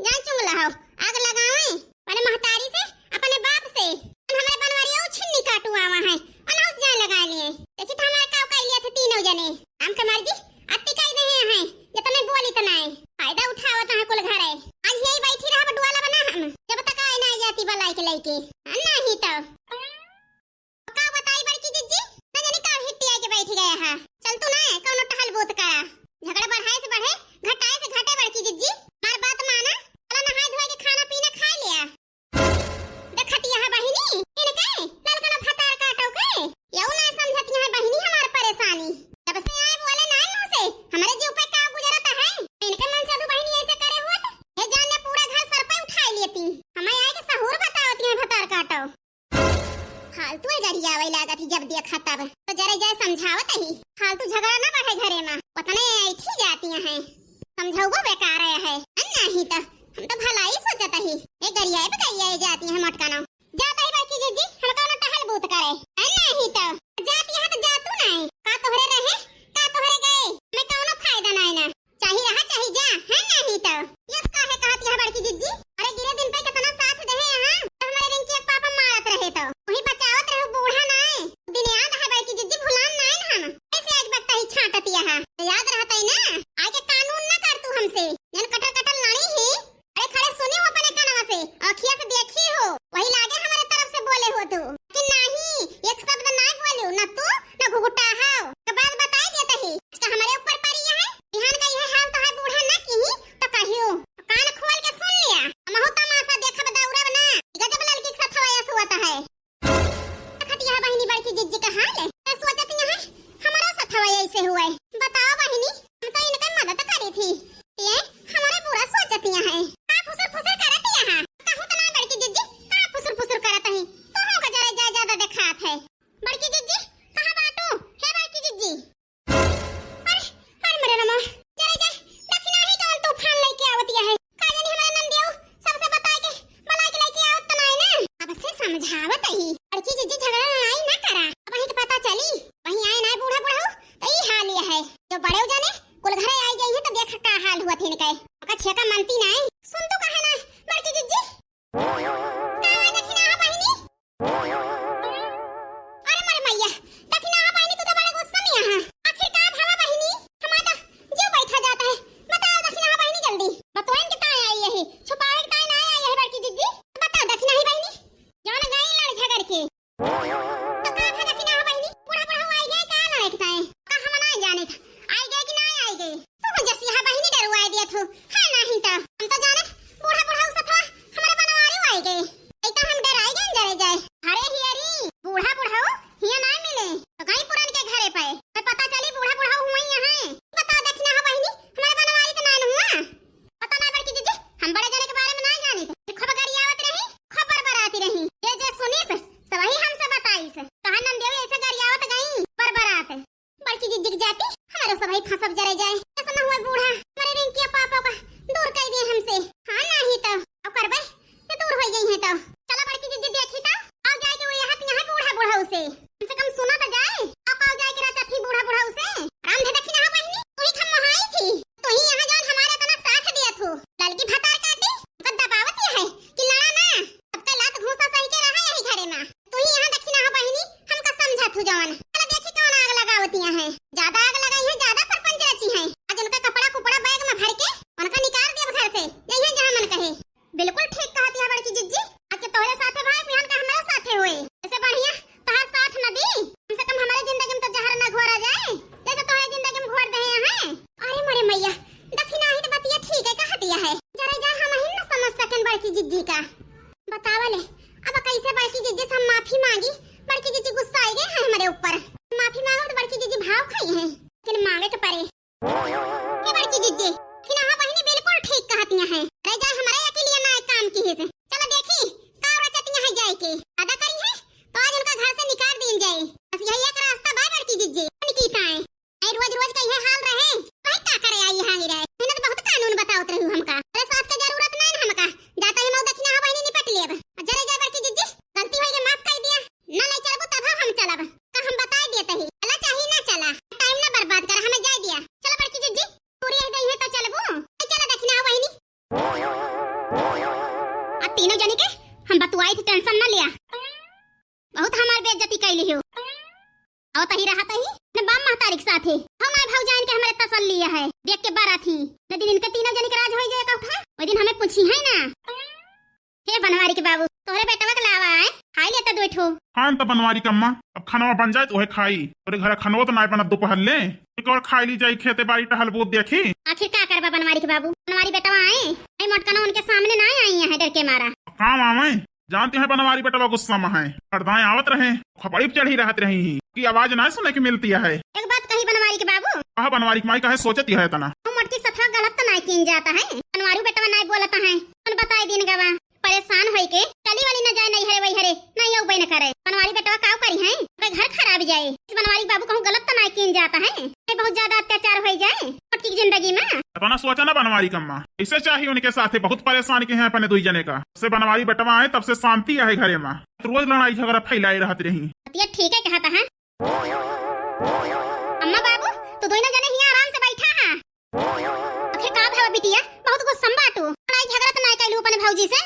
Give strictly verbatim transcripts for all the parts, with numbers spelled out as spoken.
जान चुंगला हो, आग लगावे अपने महतारी से, अपने बाप से। हमरे बनवरिया उ छिन्नी काटू आवा है, अनौस जाए लगा लिए। देखी तो हमारे काव कइ लिया थे तीनों जने। हमके मर्जी अति कइ दे हैं, जतने बोली तना है। फायदा उठावत है कुल घर है। आज यही बैठी रहा डुआला बना हम, जब तक आए ना जाती बलाई के लइके। हाँ, नहीं तो का बताई बड़की जिज्जी, न जाने का हिट्टी आके बैठ गया है। चल तू ना कौनो टहल बूत करा। झगड़ा बढ़ाए से बढ़े, घटाए से घटे बड़की जिज्जी। हमार बात माना, चला नहाए धोए के खाना पीना खाए लिया। देखत यहाँ बहिनी, इनके ललकना भतार काटो के, यऊ ना समझत यहाँ बहिनी हमार परेशानी। जब से आए बोले ना मुँह से, हमारे जीव पे का गुजरत है। इनके मन से तू बहिनी ऐसे करे हुआ तो, ये जान ले पूरा घर सर पे उठाए लेती। हमें आए के सहूर बतावती है भतार काटो। फालतू गरियावे लागत ही, जब देखा तब तो जरे जाए समझावत ही। फालतू झगड़ा ना बढ़े घरे में, उतने ऐठी जाती हैं। समझौबो बेकार है, है नहीं तो हम तो भलाई सोचत ही। ए गरियाए बे गरियाए जाती हैं मोटकानो। जात ही बड़की जिज्जी, हम कौनो टहल बूत करे, है नहीं तो जाती है तो जा तू नहीं। का तोहरे रहे, का तोहरे गए, मैं कौनो फायदा नहीं ना। चाही रहा, चाही जा, है नहीं तो। यस काहे कहत यह बड़की जिज्जी? अरे गिरे दिन पे कितना साथ देहे यहाँ, जब हमारे रिंकी के पापा मारत रहे तो वही बचावत रहे बूढ़ा नाय। दिन याद है बड़की जिज्जी, भुलान नाय ना हम। ऐसे आज बकता ही छाटत यहाँ। याद रहता ही ना, आगे कानून ना कर तू हमसे। जन कटर कटर लड़ी ही, अरे खड़े सुनी हो अपने कानवा से, अखिया से देखी हो, वही लागे हमारे तरफ से बोले हो तू। कि नहीं, एक शब्द ना बोलू, ना तू, ना घुघुटा हो। के बाद बताई देत ही, इसका हमारे ऊपर पड़ी है। बिहान का यह हाल तो है बूढ़ा ना की, तो कहियो। कान खोल के सुन लिया, हमहू तमाशा देखब दौड़ब ना। गजब ललकी के सथवा यस हुआ तो है। देखत यह बहिनी बड़की जिज्जी का हाल है। तो सोचत यहाँ हमारा सथवा ऐसे हुआ है। बताओ बहिनी, हम तो इनका मदद करी थी। ये हमारा बुरा सोचत यहाँ है। का फुसुर फुसुर करत यहाँ? कहूँ तो ना बड़की जिज्जी, का फुसुर फुसुर करत है? तो हो का जरा जा ज्यादा देखात है। बड़की जिज्जी, कहाँ बाटू? हे बड़की जिज्जी। अरे, अरे मरे रमा, जरा जा, दखिना ही कौन तूफान लेके आवत यह है। का जानी हमारे नंदियो सबसे बताए के, बलाए के लेके आवत तो नहीं ना। अब से समझावत ही, बड़की जिज्जी झगड़ा लड़ाई ना करा। अब वहीं के पता चली, वहीं आए ना बूढ़ा बूढ़ा हो, तो ई हाल यह है। जो बड़े जाने, कुल घरे आई गई है तो देख का हाल हुआ थे इनके। ओका छेका मनती नहीं। सुन तू कहे ना, बड़की जिज्जी। का दखिना बहिनी? अरे मोरे मैया, दखिना बहिनी, तू तो बड़े गुस्सा में यहाँ। आखिर का भवा बहिनी? हमारा तो जीव बैठा जाता है। बताओ दखिना बहिनी जल्दी। बतोइन के ताए आई यही, छुपावे के ताए ना आई यही बड़की जिज्जी। बताओ दखिना ही बहिनी। जौन गई लड़ झगड़ के। तो का भा दखिना बहिनी? बूढ़ा बूढ़ा आई गए का लड़े के ताए? का हम ना जाने था। आई गए कि ना आई गए? तू जसिया बहिनी डरुआए दिया थू, है नहीं तो। हम तो जाने बूढ़ा बूढ़ा सथवा हमारे बनवारी आई गए। ऐ तो हम डराए गए जरे जाए। अरे हियरी, बूढ़ा बूढ़ा हिया ना मिले। तो कहीं पुरन के घरे पे। तो पता चली बूढ़ा बूढ़ा हुई यहाँ। बताओ दखिना बहिनी, हमारे बनवारी तो ना हुआ। पता ना बड़की जिज्जी, हम बड़े जने के बारे में ना जानी। खूब गरियावत रही, खूब बरबराती रही। ये जे सुनीस, सबही हमसे बताइस। कहा नंदियो ऐसे गरियावत गई, बरबरात। बड़की जिज्जी के जाती, हमारे सबही फंसब जरे जाए। ऐसा ना हुआ बूढ़ा, हमारे रिंकिया पापा का दूर कर दिए हमसे। हाँ नहीं तो, अब करबे, ये दूर हो गई है तो। चला बड़की जिज्जी देखी तो, आओ जाए के वो यहाँ, यहाँ बूढ़ा बूढ़ा उसे। कम से कम सुना तो जाए, अब आओ जाए के रचत ही बूढ़ा बूढ़ा उसे। राम धे दखिना बहिनी, तू ही हम मोहाई थी। तू ही यहाँ जौन हमारे इतना साथ दिया थू। ललकी भतार काटी, पर दबावत यह है कि लड़ा ना। सबका लात घूसा सही के रहा यही घरे में। तू ही यहाँ दखिना बहिनी, हमका समझा थू जौन। चला देखी कौन आग लगावतिया है। ज्यादा आग लगाई है, ज्यादा परपंच रची है। आज उनका कपड़ा कुपड़ा बैग में भर के उनका निकाल दिया घर से। यही जहाँ मन कहे। बिल्कुल ठीक कहत यह बड़की जिज्जी। आज के तोहरे साथे भाई, बिहान का हमारे साथे होए। ऐसे बढ़िया तोहर साथ न दी, कम से कम हमारे जिंदगी में तो जहर न घोरा जाए, जैसे तोहरे जिंदगी में घोर दे हैं। अरे मोरे मैया, दखिना ही तो बतिया ठीक है, कहत यह है। जरा जा हम ही न समझ सकेन बड़की जिज्जी का। बतावा ले, अब कैसे बड़की जिज्जी से हम माफी मांगी? बड़की जिज्जी गुस्सा आई गए हैं हमारे ऊपर। माफी मांगो तो बड़की जिज्जी भाव खाई हैं, लेकिन मांगे के पड़े। ए बड़की जिज्जी, दखिना बहिनी बिल्कुल ठीक कहतिया हैं। रह जाए हमारे अकेलिया ना एक काम की है से। चलो देखी, का रचतिया है जाए के। अदा करी है, तो आज उनका घर से निकाल दीन जाए। बस यही एक रास्ता बा बड़की जिज्जी। निकी ताए। ऐ रोज रोज का ये हाल रहे, भाई का करे आई हांगी रहे। इन्हें तो बहुत कानून बतावत रहू हमका। अरे साथ के जरूरत नहीं ना हमका। जाता ही मऊ दखिना बहिनी निपट लेब। जरे जा बड़की जिज्जी, गलती होई के माफ कर दिया। ना ले चलबू तब हम चलब। का हम बताए दिए तही। चला चाही ना चला। टाइम ना बर्बाद कर, हमें जाए दिया। चलो बड़की जिज्जी, पूरी आई गई है तो चलबू। ए, चला दखिना बहिनी। तीनों जनी के हम बतुआई थी, tension न लिया। बहुत हमार बेइज्जती कैली हो। अउतही रहतही न बाप महतारी के साथे। हम नाई भौजाइन के हमरे तसल्ली है। देख के बरा थी। न दिन इनके तीनों जनी के राज होई जाए कहूँ, ओई दिन हमें पूछी है ना। हे बनवारी के बाबू, तोहरे बेटवा के लावा है, खाई लेता दुइ ठो। हाँ त बनवारी के अम्मा, अब खानवा बन जाए त उहे खाई। तोरे घर खानवा त नाई बनत दुपहर ले। एक और खाई ली जाई, खेते बारी टहल बूत देखी। आखिर का करबा बनवारी के बाबू, बनवारी बेटवा आए, आई मोटकना उनके सामने नाई आई है डर के मारा। काम आवे, जानती है बनवारी बेटवा गुस्सा में है, पर्दाएं आवत रहे, खपड़ी पे चढ़ी रहत रही ही कि आवाज ना सुने के मिलती है। एक बात कही बनवारी के बाबू। कहा बनवारी के माई, काहे सोचती है इतना? हम मोटकी सथवा गलत तो नाई कीन जाता है, बनवारी बेटवा नाई बोलता है, कौन बताए दिन गवा। परेशान होई के चली वाली न जाए, नहीं हरे वही हरे, नहीं अउबे न करे। बनवारी बेटवा काव करी है, ओके घर खराब जाए। इस बनवारी बाबू कहूँ गलत तो नाई कीन जाता है, ये बहुत ज्यादा अत्याचार होई जाए मोटकी की जिंदगी में। इतना सोचा ना बनवारी के अम्मा, इसे चाहिए उनके साथे बहुत परेशान के हैं अपने दुई जने का। से बनवारी बेटवा आए तब से शांति है घरे में, रोज लड़ाई झगड़ा फैलाई रहत रही। ये ठीक है कहता है। अम्मा बाबू, तू दोनों जने हियाँ आराम से बैठा है। आखिर का भवा बिटिया, बहुत गुस्सा में बाटू। लड़ाई झगड़ा तो नाई कैलू अपने भौजी से।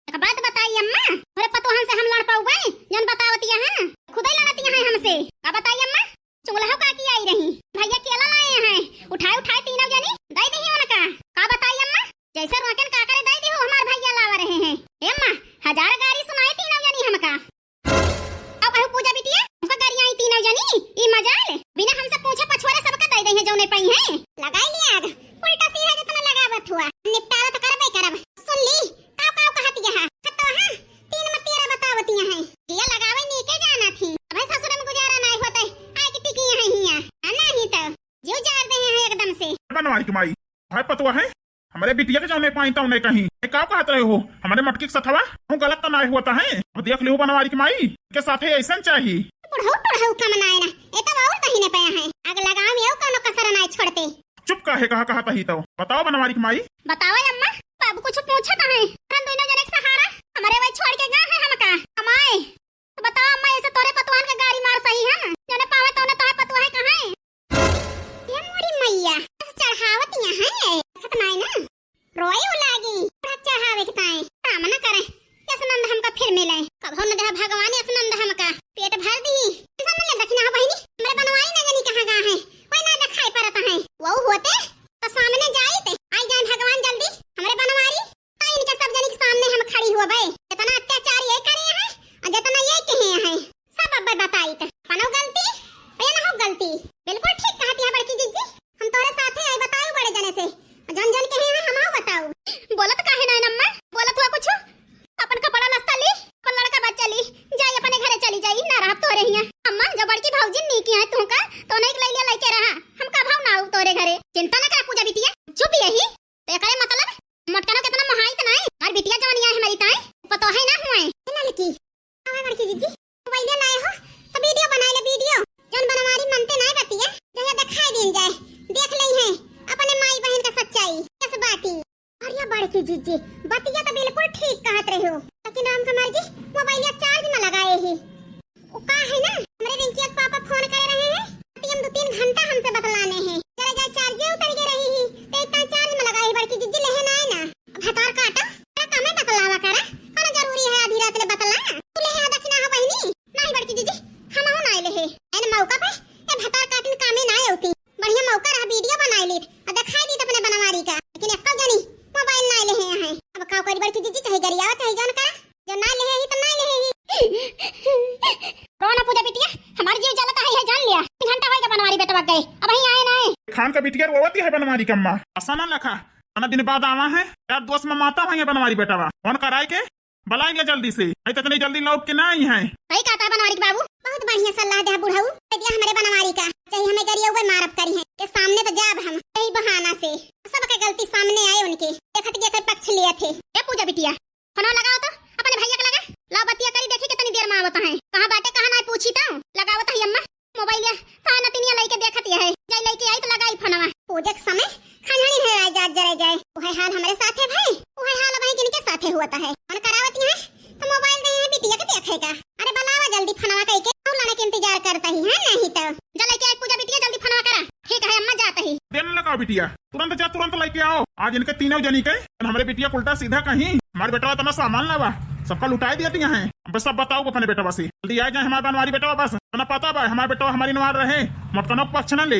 एक बात बताई अम्मा, तोरे पतोहन से हम लड़ पाउबे? जौन बतावतिया हैं, खुदे लड़तिया हैं हमसे। का बताई अम्मा? चुगलहो का की आई रही, भैया केला लाए हैं, उठाए उठाए तीनों जनी दे दही उनका। का बताई अम्मा, जैसे रोकन का करे दे दही हमार भैया लावा रहे हैं। ए अम्मा, हजार गारी सुनाए तीनों जनी हमका। अब कहू पूजा बिटिया, हमका गारी आई तीनों जनी, ई मजाल, बिना हमसे पूछे पछोरे सबका दे दही जौने पई हैं। लगाई लिया आग, उल्टा सीधा जितना लगावत हुआ, निपटारा तो करबे करब। सुन ली, काव काव कहतिया है, तो हाँ, तीन में तेरह बतावतिया हैं। ये लगावे नीके जाना थी। अबे ससुर में गुजारा नाई होते, आए के टिकी हैं हियाँ। आ नहीं तो, जीव जार दे हैं एकदम से। बनवारी के माई, भाई पतवा है, हमरे बिटिया के जौने पाई तौने कहीं। ए, का कहत रहे हो? हमरे मटकी के सथवा? हूँ गलत तो नाई होता है। अब देख लियो बनवारी के माई, के साथे ऐसन चाही। बुढ़ऊ टुढ़ऊ का मनाए ना, ए तो और कहीं ने पया है। आग लगावे में कौनो कसर नाई छोड़ते। चुप काहे कहा, कहा तही तो। बताओ बनवारी की माई। बताओ अम्मा, बाबू कुछ पूछत है। हम दोनों जने के सहारा, हमरे वही छोड़ के गा है हमका, कमाए। तो बताओ अम्मा, ऐसे तोरे पतवान के गारी मार सही है? जौने पावे तौने तोहे पतवा है कहाँ है? ये मोरी मैया, ऐसे चढ़ावत यहाँ है, देखत नाई ना? रोए उ लागी, बड़ा चढ़ावे के ताई, काम न करे। यस नंद हमका फिर मिले, कभो न देहा भगवान यस नंद हमका, पेट भर दी। ऐसा न ले दखिना हो बहिनी, हमरे बनवारी न जानी कहाँ गा है, कोई ना देखाई परत है। वो होते तो सामने जाइत, आई जाए भगवान जल्दी, हमरे बनवारी, तो इनके सब जनी के सामने हम खड़ी होबे। इतना अत्याचार ये करे हैं और जितना ये कहे हैं, सब अब्बे बताइत। पनो गलती, ये ना हो गलती, बिल्कुल ठीक कहती है बड़की जिज्जी। हम तोरे साथे आई बताऊ बड़े जने से, जौन जौन कहे हैं हम आओ बताऊ। बोलत काहे ना अम्मा, बोलत हुआ कुछ? अपन कपड़ा लत्ता ली, अपन लड़का बच्चा ली, जाई अपने घरे चली जाई, ना रहब तोरे हियां। अम्मा, जब बड़की भौजी नी की है तू का, तो नहीं ले लिया लेके रहा, हम कब ना आऊ तोरे घरे। चिंता ना कर पूजा बिटिया, चुप यही। तो एकरे मतलब मोटकनो कितना मोहाई तो नहीं, और बिटिया जौन यहाँ हमारी ताई, पतो है ना हुए। ए लड़की, आवे बड़की जिज्जी, मोबाइल लाए हो, तो वीडियो बनाए ले, वीडियो। जौन बनवारी मनते नाई बतिया, जहिया दिखाई दीन जाए, देख ले हैं अपने माई बहन का सच्चाई, कस बाटी। अरे बड़की जिज्जी, बतिया तो बिल्कुल ठीक कहत रहे हो, लेकिन राम कुमार जी मोबाइल चार्ज में लगाए ही। वो का है ना, हमरे रिंकिया के पापा फोन करे रहे हैं, कि हम दो तीन घंटा हमसे बतलाने हैं। चले जाए, चार्ज उतर के रही ही, तो इतना चार्ज में लगाई बड़की जिज्जी लेहे ना आए ना। भतार काटा, तेरा कामे बतलावा करा, कौन जरूरी है आधी रात ले बतला? तू लेहे आ दखिना हो बहिनी? नहीं बड़की जिज्जी, हम हूँ ना लेहे। एन मौका पे, ए भतार काटिन कामे ना होती। बढ़िया मौका रहा, वीडियो बनाई लीत, और दिखाई दीत अपने बनवारी का। लेकिन एक्को जनी मोबाइल ना लेहे हैं। अब का करी बड़की जिज्जी, चाहे गरियावा, चाहे जौन करा। जो ना लेहे ही तो ना लेहे ही। रो ना पूजा बिटिया, हमार जीव जलता है, यह जान लिया। तीन घंटा होएगा बनवारी बेटवा गए, अब यहीं आए ना आए। खान का बिटिया रोवती है बनवारी कम्मा। असा ना लखा, अना दिन बाद आवा है। यार दोस्त में माता भाई है बनवारी बेटवा। फोन कराए के, बुलाएंगे जल्दी से। नहीं तो इतनी जल्दी लौट के ना आई है। सही कहता है बनवारी के बाबू, बहुत बढ़िया सलाह दे बुढ़ऊ। दे दिया हमारे बनवारी का, चाहे हमें गरिया हुए मारब करी है। के सामने तो जाब हम, यही बहाना से। सबके गलती सामने आए उनके, देखत के एकर पक्ष लिया थे। ए पूजा बिटिया, फोनवा लगाओ तो, अपने भैया के लगा। लाओ बतिया करी, देखी कितनी देर में आवत है। कहाँ बाटे, कहाँ ना पूछी तो। लगावत है अम्मा मोबाइल या, तो नतिनिया लइके देखत ये है। जाई लइके आई तो लगाई फोनवा। पूजा के समय खंडहरी है, राय जात जरे जाए। वही हाल हमारे साथे भाई, वही हाल भाई किनके साथे हुआ है। मन करावत है तो मोबाइल दे है बिटिया के देखे का। अरे बुलावा जल्दी फोनवा कई के, हम लड़के इंतजार करता ही है नहीं तो। जा लइके आई पूजा बिटिया, जल्दी फोनवा करा। ठीक है अम्मा, जात ही। देन लगा बिटिया, तुरंत जा, तुरंत लेके आओ। आज इनके तीनों जनी के, हमरे बिटिया उल्टा सीधा कहीं, हमार बेटवा इतना सामान लावा, सबका लुटाई दिया दिया है। अब सब बताओ अपने बेटवा से, जल्दी आ जाए हमार बनवारी बेटवा, बस इतना पता बा हमार बेटवा हमारी नवार रहे, मोटकनो के पक्ष न ले।